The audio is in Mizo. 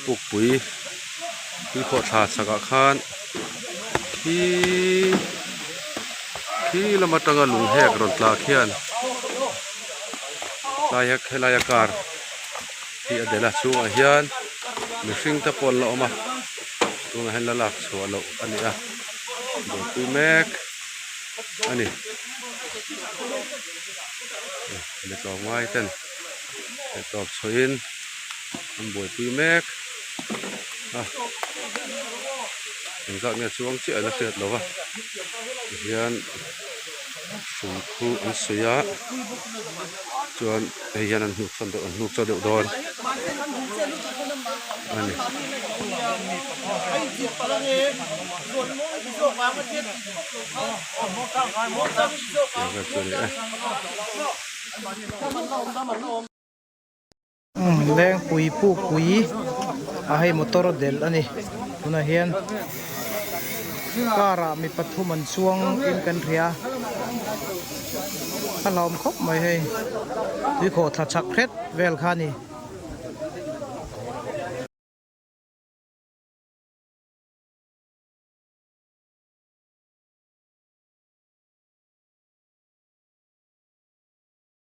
Pukpui tuikhawhthla chhakah khan khi khi lam atanga lung hek rawn tla khian tlaia helaia car hi a delh a chhungah hian mihring te pawh an la awm a tunah hian la lak chhuah loh a ni a buaipui mek a ni mi tlawmngai ten theihtawp chhuahin an buaipui mek a engzat nge chuang chiah la hriat loh a tihian hrui khu an suih a chuan hei hian an hnuk sawn deuh an hnuk chaw deuh dawn a ni. Lengpui pukpui a hei motor delh a ni tunah hian car ah mi pathum an chuang in kan hria a hlauhawm khawp mai hei tuikhawh thla chak hret vel kha a ni.